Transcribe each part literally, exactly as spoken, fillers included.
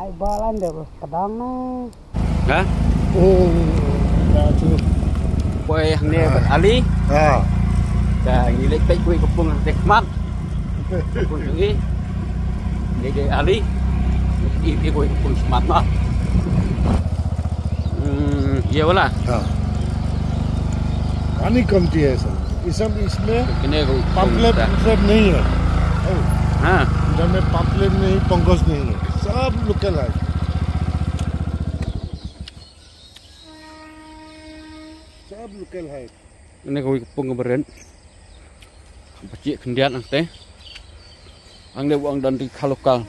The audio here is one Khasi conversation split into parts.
Ai ba lan de ba ka dang na. Ha? Oh, dah tu. Poi hangne bad Ali. Ha. Ka ngi leit peit kawei ka pung hangtei khmat. Pung tu ngi. Ngi dei Ali. I i kawei ka pung khmat ma. Hmm, ye wala. Ha. पानी कमती है सर, ये सब इसमें पंपलेट, पंपलेट नहीं है। हाँ। इधर में पंपलेट नहीं, पंकज नहीं है, सब लोकल है, सब लोकल है। Ine ka wei ka pung ka beren. Ba chih khyndiat nangte. Ang le wang dan di khalokal.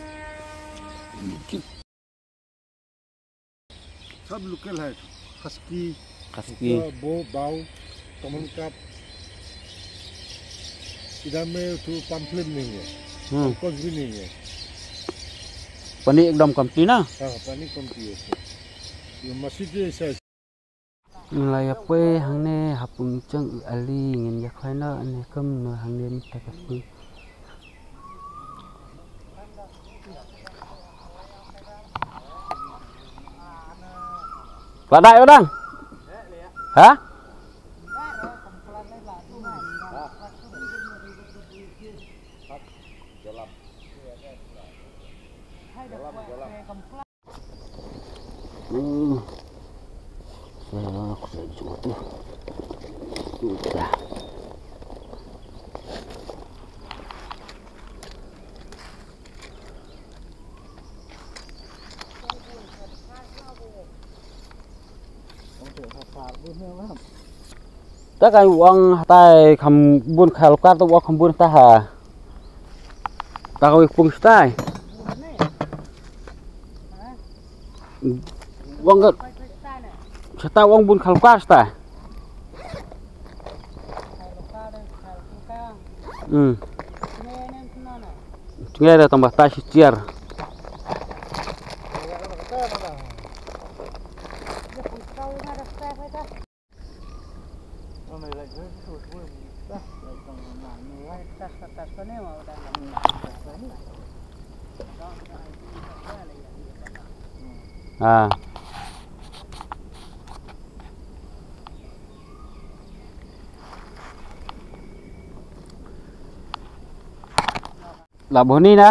सब लोकल है। खस्की, खस्की। बो, बाव, कमन कप। इधर में तो पंपलेट नहीं है। हम्म। कुछ भी नहीं है। पानी एकदम कमती ना? हाँ, पानी कमती है। ये मस्जिद जैसा है। Ngi la ïa poi hangne ha pung chang u Ali, ngin ïa khwai noh ne kam noh hangne mynta ka pung. Ba dei ba dang? Ha? Hmm. Nah, aku tak jumpa tu. Udah. Ta ka wang tai kham bun khalokar ta wang kham bun ta ha. Ta ka wei pung stai. Wang ka stai wang bun khalokar stai. Hmm. Tngai da tamba ta shi chiar. Ah. La buni na.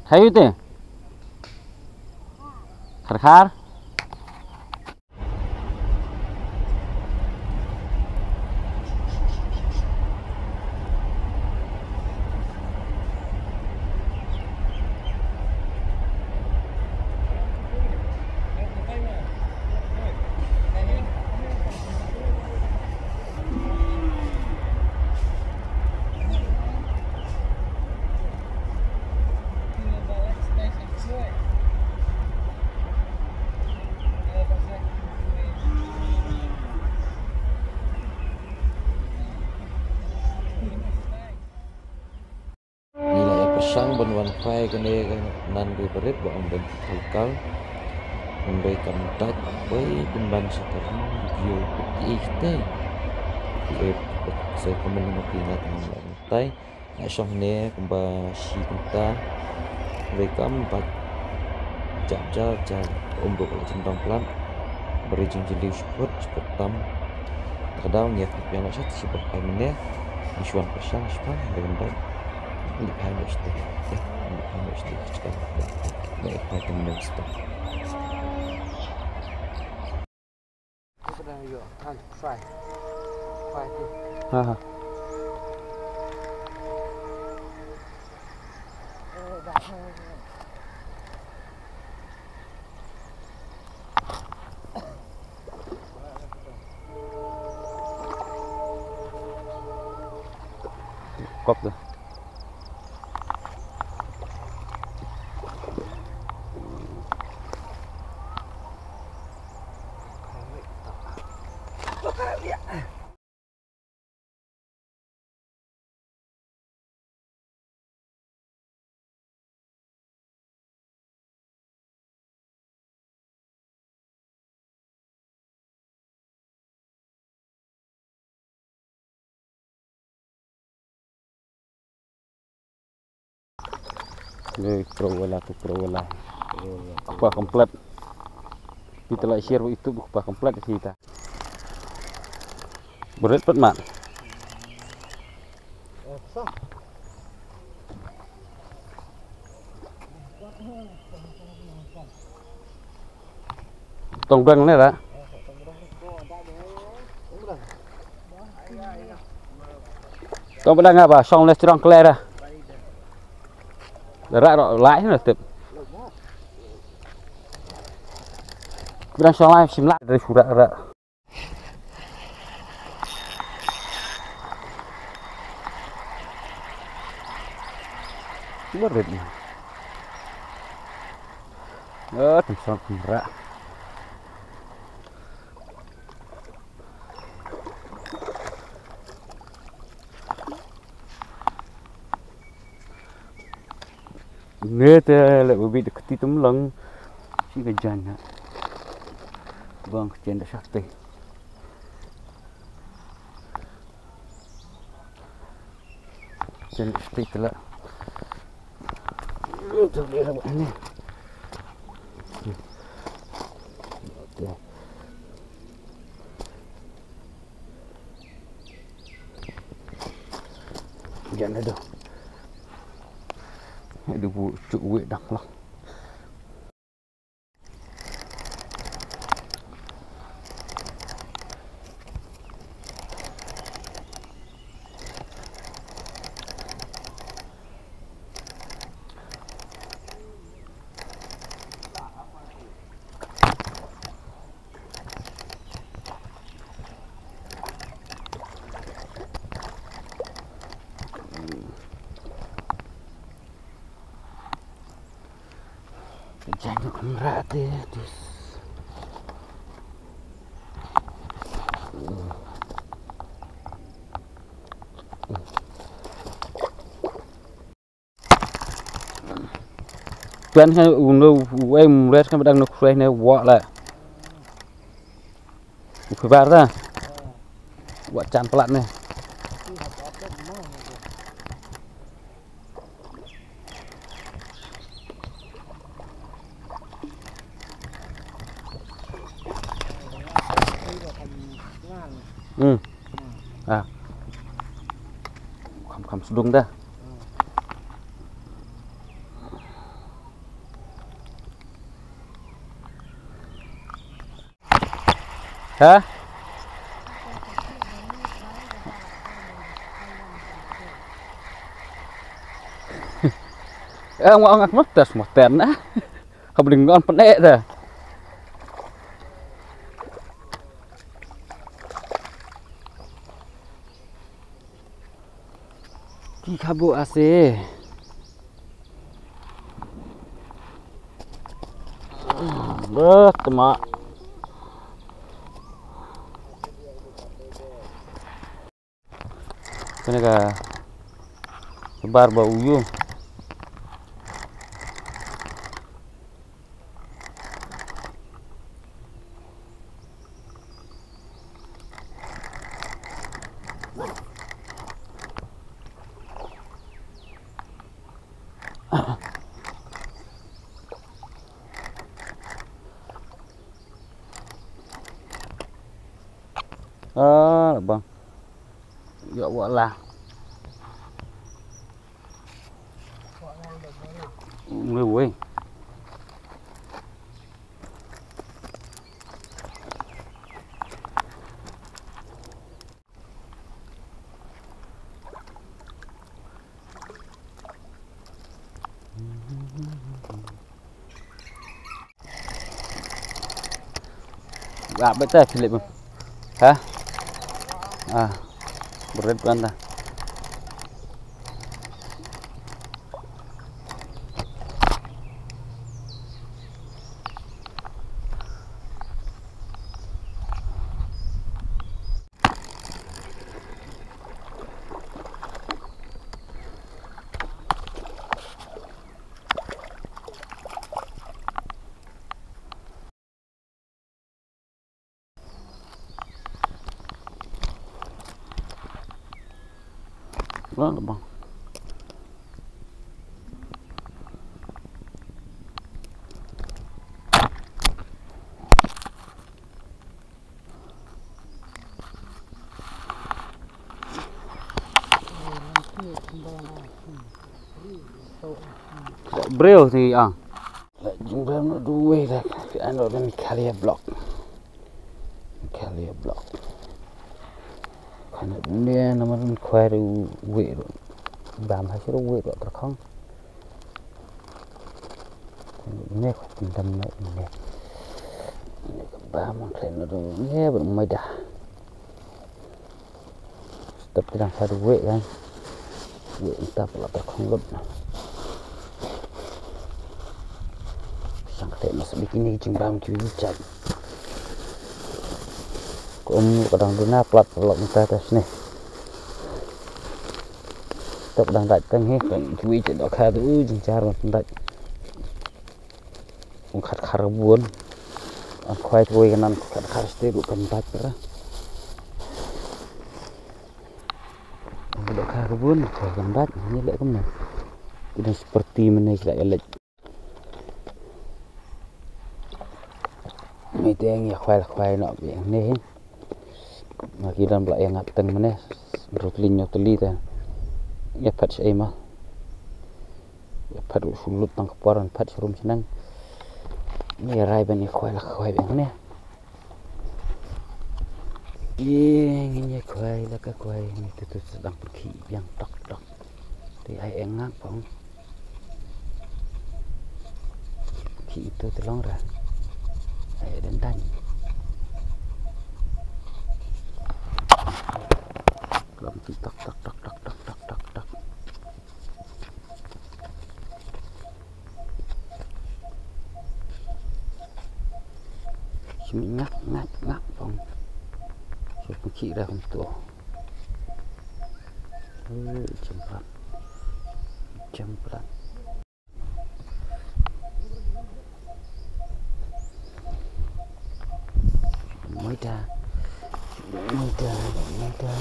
Hayu te. Khar khar. Ngi la ïa pyrshang ban wan phai kane ka nan ka barit ba ong ban kal kal. Ym dei kam dait, bai pynban sa ka ring video ki ei te. Ki ei sa ka myn ma ki ngat ngam la tai. Nga shong ne kumba shi kumta. Bai kam bat jap jar jar um ruk la jendong plat. Bari jing jeliu shiput shiput tam. Ka daw ngi ïa pynpiang la shat shi bak ai mene. Ngi shuan pyrshang shipang bai kam dait. Ngi phai mesti. Ngi phai mesti. Ngi phai mesti. Ha ha. Kop tu. Ni pro wala tu pro wala. Kpa komplet. Kita la share itu kpa komplet kita. Berit pet mat. Tong bang ne da. Tong bang nga ba song le strong clear da. Ra ro lai na tip. Bang song lai sim la dari surat ra. Berit ni. Oh, tong song ra. Nge te le ubi de kti tum lang. Shi ka jan na. Bang ka chen da shakti. Chen da shakti te la. Ini. Oke. Jan da do. Aduh, bu, cuk wei dah lah. Jangan merhati, dus. Tuan kan uno uai mret kan badang nok suai ne wak la. Upi bar ta. Wak chan pelat ne. Hmm. Ah. Kham kham sdung dah. Ha? Eh, ngwa ngak motor, motor na. Ka bring on pene dah. Ki khabu ase. Beh, tema. Kane ka bar ba uyu. Ah, bang. Ya wala. Wei, wei. Ba bete Philip. Ha? Ah. Berat kan dah. Wah, bang. Briew ti ang. La jingbriew na duwei la, ano da Meghalaya block. Meghalaya block. Kana dunia nama dun khwai du wei du. Bam ha shu du wei du terkhong. Ne khwai pindam na ne. Ne ka bam khwai na du ne ba mai da. Step ti dang sa du wei kan. Wei step la ta khong lut. Sang te mas bikini jingbam ki wi chat. Ko um ka dang duna plat lok ta ta sne. Step dang dait tang hi kan ki wi chat dok ha du jingjar ban dait. Ung khat khar bun. An khwai tu kan khat khar sti du kan bat ra. Ung dok khar bun khwai kan bat ni le kumne. Kita seperti mana sila elek. Ni teng ya khwai khwai no yang ni. Nga ki dang bla yang ngat teng mene. Rukling nyok teli ta. Ya pat sa ma. Ya pat u sulut tang kepar pat serum senang. Ni rai ban ya khwai la khwai bang ne. Ye ngin ya khwai la ka khwai ni tu tu sedang pergi yang tok tok. Ti ai eng ngak pong. Ki itu telong ra. Ai dan dan. Lam ki tak tak tak tak tak tak tak tak. Simi ngak ngak ngak pong. Suk ki ra kum tu. Eh, jemprat. Jemprat. Muda. Muda, muda.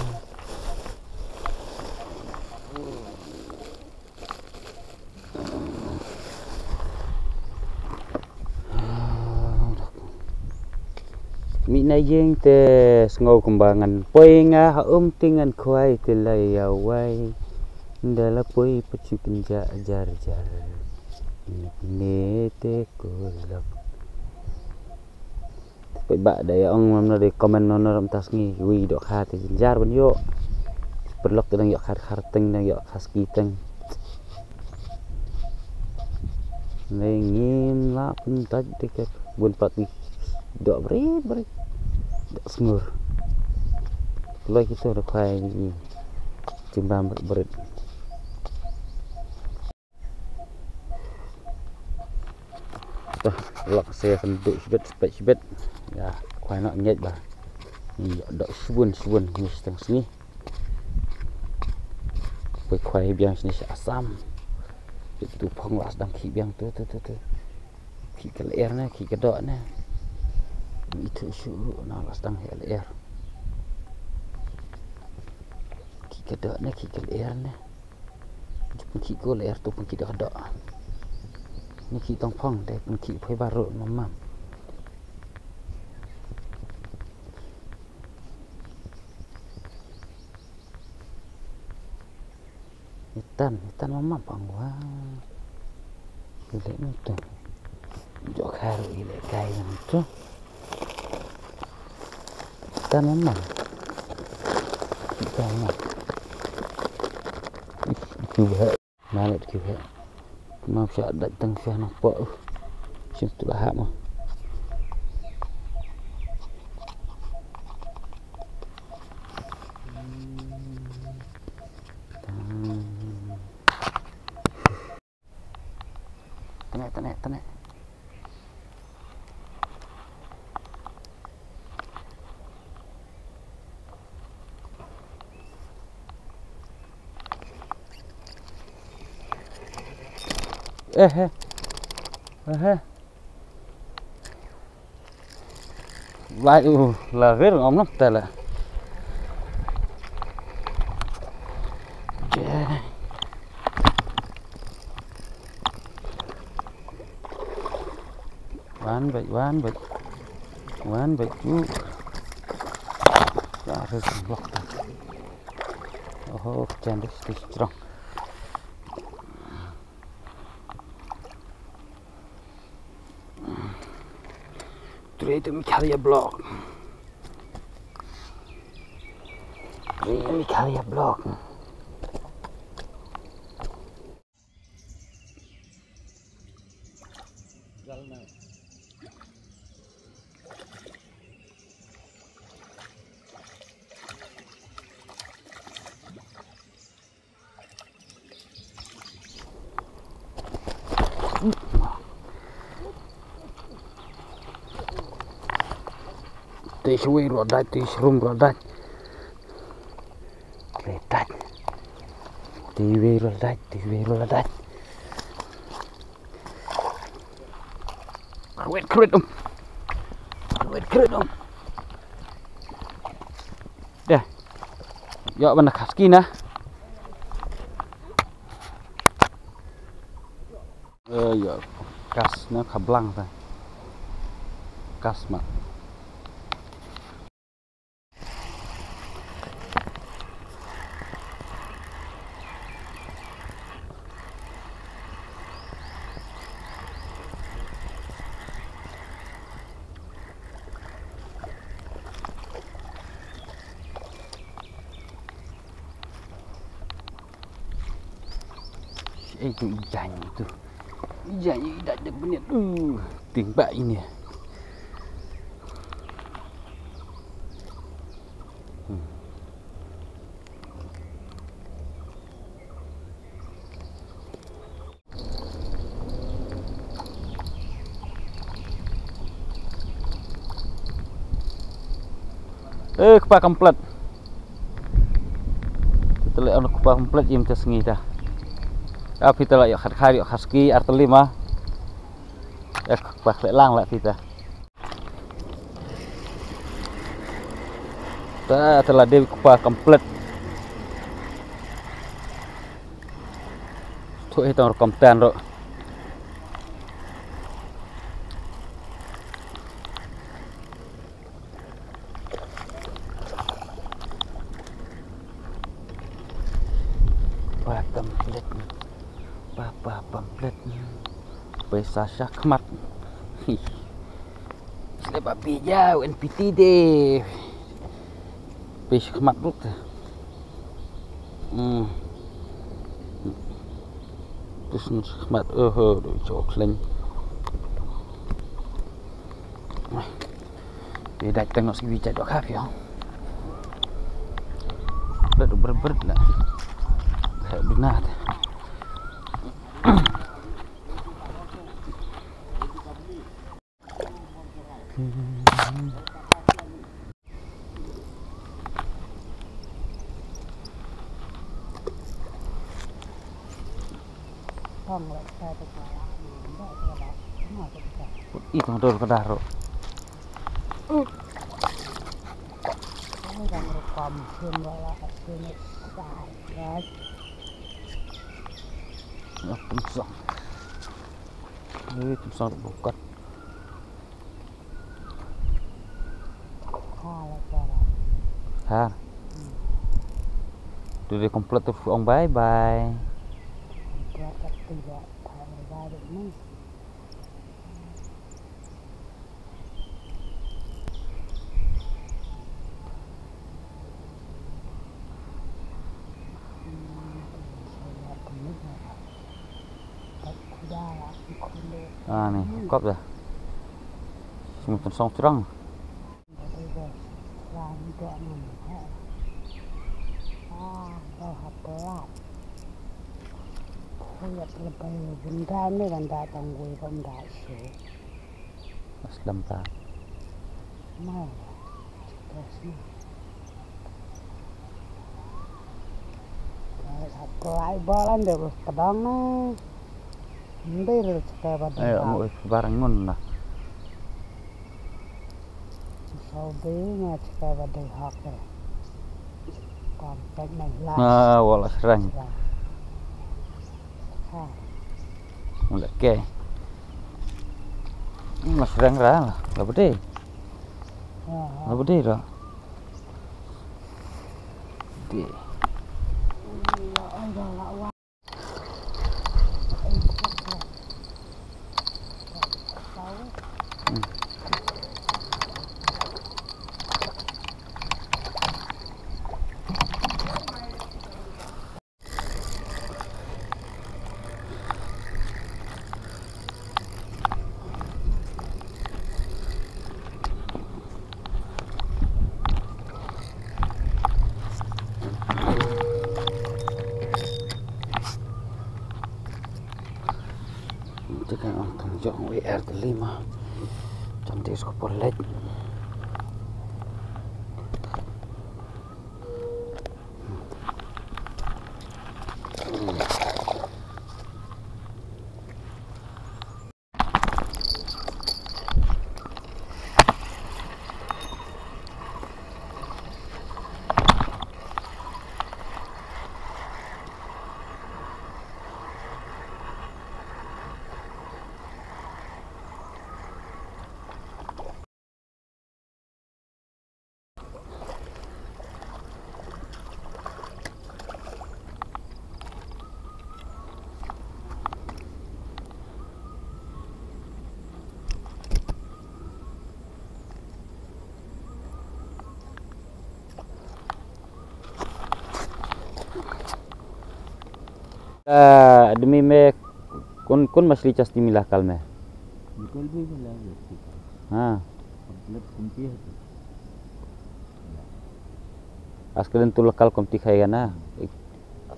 Mih na ïing te sngew kumba ngan poi nga ha um te ngan khwai te la ïa wai. Nda la poi pa chu pynjah jar jar. Ne te kulap. Peit ba da ïa ong mano da comment mano ram ta sngi wi dohkha te jynjar ban ïoh. Pynlok te dang ïoh kha khar teng dang ïoh kha ski teng. Ngi ngim lah pyntait te ka bun pat ngi doh brit brit. Doh sngur. Kloi kito da khwai ngi. Jingbam brit brit. Toh, lok se kan duk shibit, shibit, shibit. Ya, khwai noh ngeit ba. Ni doh shibun, shibun, ni seteng sngi. Poi khwai biang sini sha Assam. Itu phong la sdang khih biang tu, tu, tu, tu. Khih ka lyer ne, khih ka doh ne. Itu shu na la sdang khih lyer. Khih ka doh ne, khih ka lyer ne. Pynkhih ko lyer tu pynkhih da ka doh. Ni khih tong phong te pynkhih phai baroh mam mam. Itan, itan mam mam pang wa. Ile ni tu. Jok haru ile kai ni tu. Tan mamang. Tan mamang. Ih, kiwei. Malet kiwei. Mam sha dat tang sha nang po. Sim tu lah ma. Tane, tane, tane. Eh, eh. Eh, eh. Lai u la rir ngom noh tele. Wan bek, wan bek. Wan bek ju. Ya, rir ngom blok ta. Oho, kecen deh, deh, strong. Greater Meghalaya Block. Greater Meghalaya Block. Te shawei ruh dait, te shrum ruh dait. Te dait. Te wei ruh dait, te wei ruh dait. Khrwet, khrwet, um. Khrwet, khrwet, um. Deh. Ïoh ban da ka ski na. Eh, ïoh. Kas na ka blang ta. Kas ma. Ei tu ijaiñ tu. Ijaiñ i dait dep bniat. Uh, ting ba ini. Hmm. Eh, kpa complete. Kita leh on kpa complete im te sngi ta. Ah, kita leh ïoh khat khai ïoh khat ski arteli ma. Eh, kpa khleh lang leh kita. Ta, ta la dei kpa complete. Thuh hi tang rukom tan ruh. Pa pamphlet. Pa, pa pamphlet. Pisa shakhmat. Hi. Sle ba pi ja, N P T de. Pisa shakhmat lut. Hmm. Pisa shakhmat. Oh, oh, do chok leng. Pi dait tengok si bijat dok hap yo. Bret bret bret lah. Hai dunat. Ih, tang dor ka daro. Ya, pungsang. Ih, pungsang bukat. Ha. Tu dia complete tu ong bye bye. Ah, ni, kop dah. Semua tensong terang. Aslam ta. Lai balan de bus pedang na. Ndir cakap pada. Ayo, ngu barang ngun na. Saudi nga cakap pada hak de. Kontak na lah. Ah, wala serang. Ha. Wala ke. Mas serang ra lah. Lah bede. Ha, ha. Lah bede ra. Di. Air Delhi ma. Janti isko por late. आदमी में कौन कौन मछली सस्ती मिला कल में? निकल भी मिला व्यक्ति का। हाँ। अब ब्लड कमती है तो। आज के दिन तो लोकल कमती खाएगा ना। एक,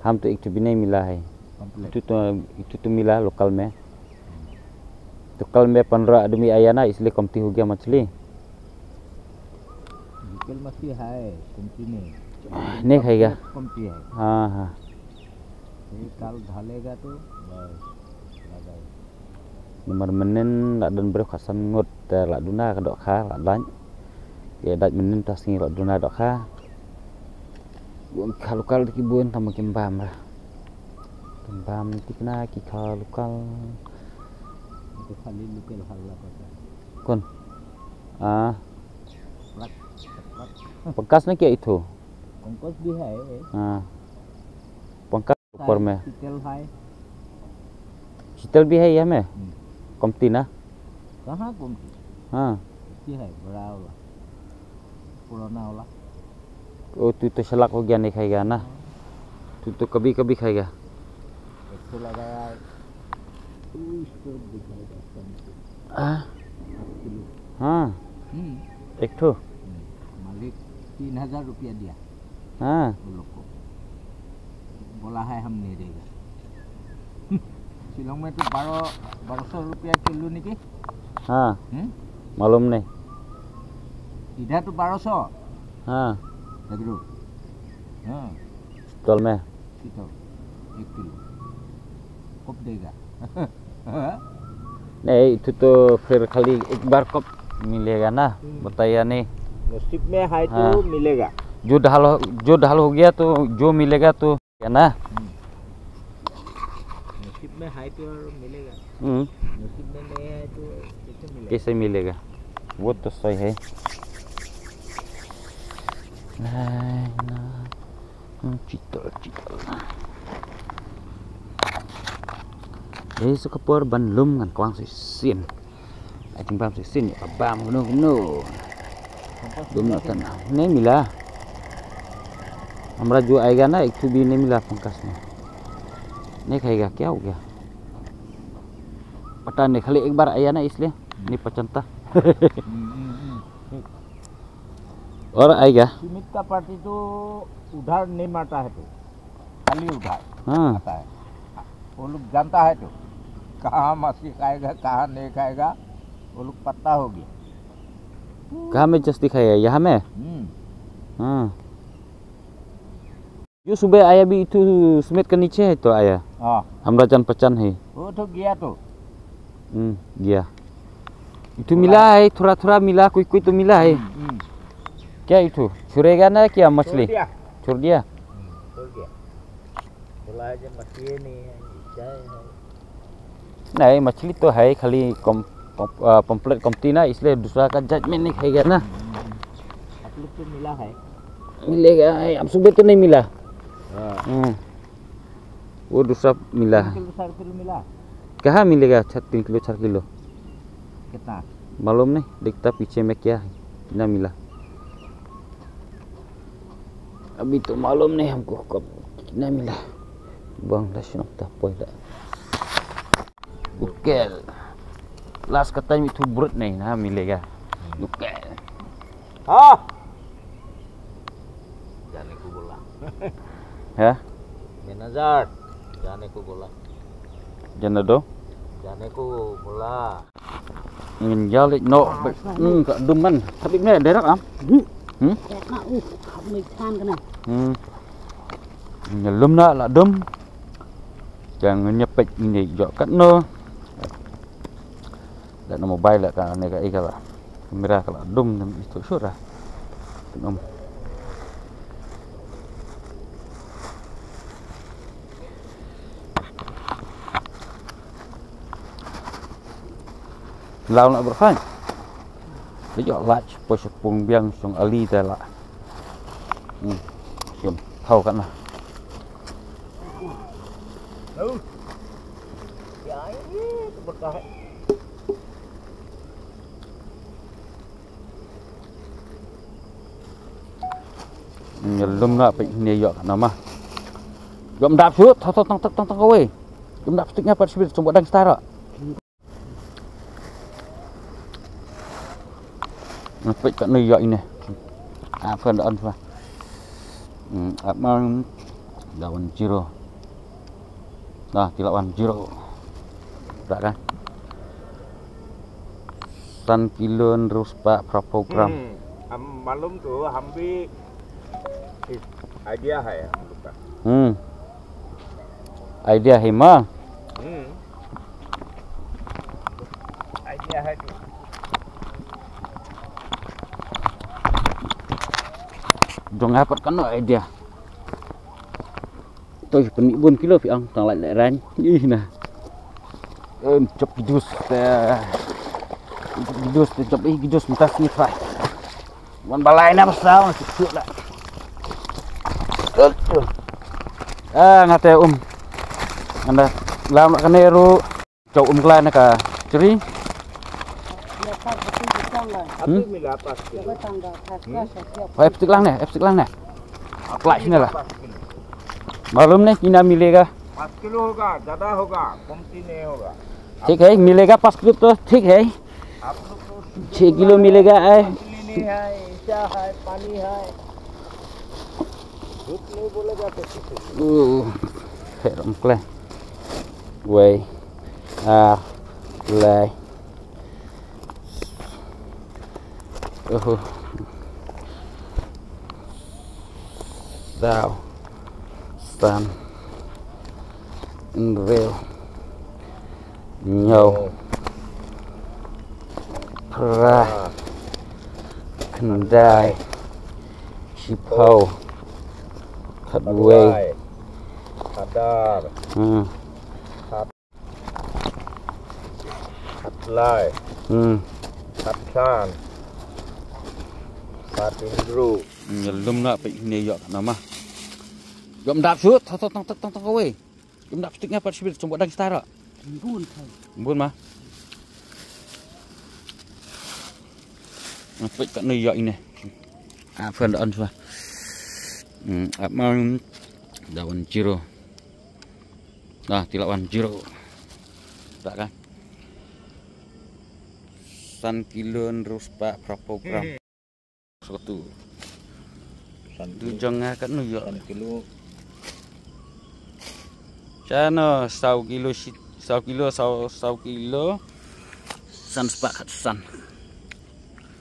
हम तो एक ठो भी नहीं मिला है। कंप्लेंट। इतु तो, इतु तो मिला लोकल में। तो कल में पंद्रह आदमी आया ना, इसलिए कमती हो गया मछली। निकल मछली है, कमती नहीं। नहीं खाएगा। कमती है। हाँ, हाँ। ये कल ढलेगा तो बस, लगा। Namar mynnin la don briew khatsan ngut te la duna ka dohkha la dait. Te dait mynnin ta sngi la duna dohkha. Bun kha lokal te ki bun tang ba kim bam ra. Kim bam thikna ki kha lokal. Itu kali lokal hal la pata. Kon. Ah. Prak, prak. Pangkas na kya itu? Pangkas bhi hai. Ah. Pangkas. ऊपर में। शीतल है। शीतल भी है यहाँ में? हम्म। कमती ना? कहाँ कमती? हाँ। इतनी है, बड़ा वाला, पुराना वाला। ओ, तू तो सलाक हो गया, नहीं खाएगा ना? हाँ। तू तो कभी कभी खाएगा। एक ठो लगाया है। तू इसको दिखाएगा कम से। हाँ। आठ किलो। हाँ। हम्म। एक ठो? हम्म। मालिक तीन हजार रुपया दिया। हाँ। वो लोग को बोला है, हम नहीं देगा। शिलोंग में तो बारह, बारह सौ रुपया किलो निकी। हाँ। हम्म? मालूम नहीं। इधर तो बारह सौ। हाँ। देख लो। हाँ। शीतल में। शीतल, एक किलो। कब देगा? नहीं, इतु तो फिर खाली एक बार कब मिलेगा ना, हम्म। बताया नहीं। नसीब में है तो हाँ। मिलेगा। जो ढाल हो, जो ढाल हो गया तो जो मिलेगा तो, है ना? हम्म। नसीब में है तो और मिलेगा। हम्म। नसीब में नहीं है तो कैसे मिलेगा? कैसे मिलेगा? वो तो सही है। नहीं ना। Hmm, cheater, cheater. Dei sa ka por ban lum ngan kwang shisien. Ai jingbam shisien ïa ka bam kumno kumno. Lum noh tang. Ne mila. Hamra ju aega na ek thu bhi ne mila pangkas ne. Ne khayega kya ho gaya? Pata nahi, khali ek bar aaya na isliye nahi pahchanta. Hmm, hmm, hmm. और आएगा। सीमेंट का पार्टी तो उधार नहीं मारता है, तो खाली उधार हाँ। आता है। वो लोग जानता है तो कहाँ मछली खाएगा, कहाँ नहीं खाएगा, वो लोग पता हो गया। कहाँ में जस्ती खाएगा? यहाँ में? हम्म। हाँ। जो सुबह आया भी इतु सीमेंट का नीचे है तो आया। हाँ। हमरा जान पहचान है। वो तो गया तो। हम्म, गया। इतु बोला मिला है। है, थोड़ा थोड़ा मिला, कोई कोई तो मिला है। हम्म, हम्म। क्या इतु? छुड़ेगा ना क्या मछली? छोड़ दिया। छोड़ दिया? हम्म, छोड़ दिया। बोला है जो मछली नहीं है, क्या है? नहीं, मछली तो है, खाली कम, पम-, आ, पम्पलेट कमती ना, इसलिए दूसरा का जज में नहीं खाएगा ना। हम्म, हम्म। आप लोग को मिला है? मिलेगा, है, हम सुबह तो नहीं मिला। हाँ। हम्म। वो दूसरा मिला तीन है। किलो, चार किलो मिला? कहाँ मिलेगा? छह, तीन किलो, चार किलो। कितना? मालूम नहीं, देखता पीछे में क्या है, कितना मिला। अभी तो मालूम नहीं हमको कब कितना मिला। Buang dah shnong dah poi dah. Bukel. Last kata itu brut nih, nah, milega. Bukel. हाँ। जाने को बोला। हाँ? मैनेजर, जाने को बोला। जाने दो। जाने को बोला। Ngin ïa leit noh. Hmm, ka dum man. Tapi me derek am. Hmm? Hmm? Ïa lum na la dum. Jang ngin ïa peit ngin ïa ïoh katno. Da na mobile la ka ne ka ika la. Kamera ka la dum nam itu sura. Dum. Lau na berfan. Dia lach pos pung biang sung ali ta la. Hmm. Sim. Tau kan lah. Lalu. Ya, ini tu berkah. Ïa lum na peit ne ïoh katno ma. Jom dap sut, tong tong tong tong tong kawei. Jom dap sut nya pat sibit sum bodang stara. Peit katno ïoh ine. Apa dah on fa. Hmm, apa dah one zero. Dah, ti la wan zero. Dah kan. San kilo hynriew spah phra phew gram. Hmm. Am, malum tu, hambi, eh, idea hai, ham lupa. Hmm. Idea hai ma. Hmm. Idea hai tu. Dong dapat kan idea. Toi pynmih bun kilo phi ang tang lai lai ran. Ih na. Em chop kidus te. Chop kidus te chop ih kidus mynta sngi trai. Wan balai na basa na sik sik la. Ah ngate um. Anda lam la kane ru. Chau um kla na ka chri. Hmm? Wai ptik lang ne, ptik lang ne. Klai sini la. Malum ne ina milega. पाँच किलो होगा, ज्यादा होगा, कमती नहीं होगा। ठीक है, मिलेगा पाँच किलो तो ठीक है। आप लोग तो छह किलो मिलेगा, आए। मछली नहीं है, ऐसा है, पानी है। झूठ नहीं बोलेगा तो किसी से। Uh, heram kle. Wei. Ah, lai. Uh. Saw. San. Hynriew. Hynñiew. Phra. Khyndai. Shiphew. Khatwei. Khatar. Hmm. Khatlai. Hmm. Khatsan. Khathynriew. Hmm, ïa lum na peit ne ïoh katno ma. Jom dap sut, tong tong tong tong kawei. Jom dap stik nya pat sibit sum bodang stara. Bun kai. Bun ma. Peit katno ïoh ine. Ah, phone on swa. Hmm, ap mang da one zero. Nah, ti la one zero. Tak kan? San kilo hynriew spah phra phew gram. Satu. San tu kilo. Jong nga katno ïoh. San kilo. Chano saw kilo sit, saw kilo, saw, saw kilo. San spah khatsan.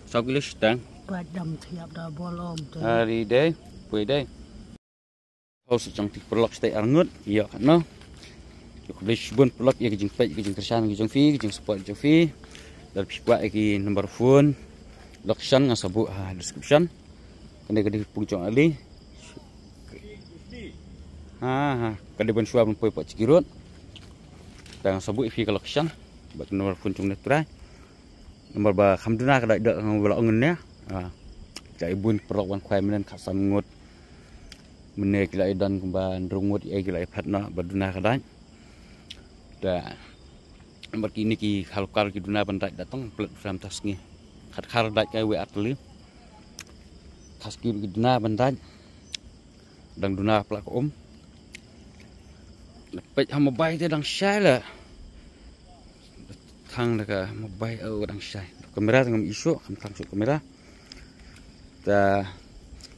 Saw kilo shitang. Ba dam thiap da bol om tu. Ari dei, poi dei. Hau sa jong ti paralok stai arngut, ïa katno. Ïa khublei shibun paralok ïa ka jingpeit, ka jingkyrshan, ka jong phi, ka jingsupport, ka jong phi. Lada phi kwah ïa ki number phone, location nga sa buh ha description. Kane ka dei pung jong Ali. Ha ha, ka dei ban shuwa ban poi pat Chiki Road. Te nga sa buh ïa phi ka location bad ka number phone jong ne trai. Namar ba kham duna ka dei da nga ba la ong ne. Ah. Ka i bun paralok wan khwai mynne khatsan ngut. Mynne ki la i don kumba hynriew ngut, i ki la i phet noh ba duna ka dei. Da namar kine ki halkar ki duna ban dait da tang plet pram ta sngi. Khat khar dait ka wei ar tylli. Khas ki ki duna ban dait. Dang duna pla ka um. Peit ha mobile te dang shai la. Thang da ka mobile, oh, dang shai. Kamera te ngam i shuh, kam thang shuh kamera. Ta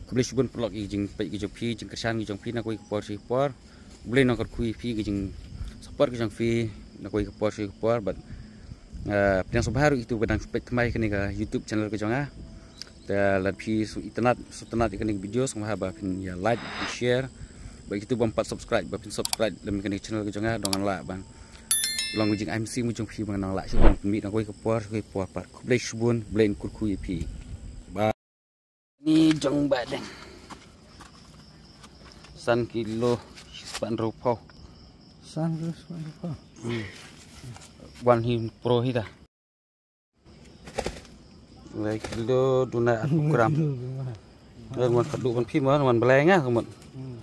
khublei shibun paralok ïa ki jingpeit ki jong phi, jingkyrshan ki jong phi na kawei ka por sha ka por. Khublei nongkyrkhu ïa phi ki jingsupport ki jong phi na kawei ka por sha ka por bad Pdiang sngewbha ruh ïa kito ba dang peit thymmai kane ka YouTube channel ka jong nga. Te lada phi sngewtynnat, sngewtynnat ïa kane ka video, sngewbha ba phin ïa like, phin share. Bad ïa kito bym pat subscribe, ba phin subscribe lem kane ka channel ka jong nga, dang ngan lah ban long ka jingai mynsiem ka jong phi, ba ngan nang lah shuh ban pynmih na kawei ka por, kawei ka por pat. Khublei shibun, Blei un kyrkhu ïa phi. Bye. Ni jong Bah Deng. San kilo, spah hynriewphew. San kilo, spah hynriewphew. Hmm. Wan hi pro hi ta. Lai kilo duna aku gram. Wan kadu ban phi man, wan belai nga ka mut. Hmm.